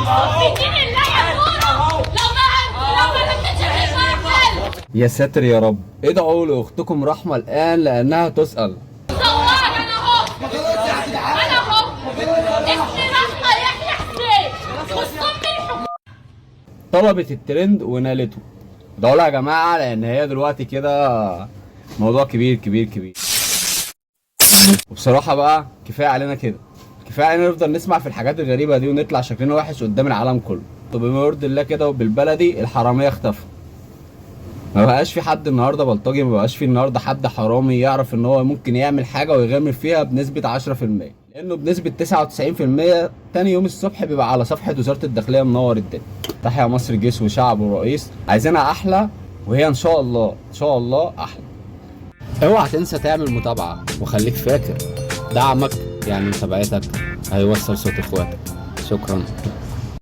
بدين الله يا نورو، لو ما لمتش الحل. يا ساتر يا رب، ادعوا لاختكم رحمه الان لانها تسال. صور. انا اهو، انا اهو، اسمي رحمه يحيى حسين، خصوصا الحكومه. طلبت الترند ونالته. ادعوا لها يا جماعة لان هي دلوقتي كده موضوع كبير كبير كبير. وبصراحة بقى كفاية علينا كده، كفاية علينا نفضل نسمع في الحاجات الغريبة دي ونطلع شكلنا وحش قدام العالم كله. طب بما يرضي الله كده وبالبلدي، الحرامية اختفوا، ما بقاش في حد النهارده بلطجي، ما بقاش في النهارده حد حرامي يعرف ان هو ممكن يعمل حاجة ويغامر فيها بنسبة 10%، لانه بنسبة 99% تاني يوم الصبح بيبقى على صفحة وزارة الداخلية منور الدنيا. تحيا مصر، جيش وشعب ورئيس، عايزينها احلى، وهي ان شاء الله ان شاء الله احلى. اوعى تنسى تعمل متابعه، وخليك فاكر دعمك يعني متابعتك هيوصل صوت اخواتك. شكرا.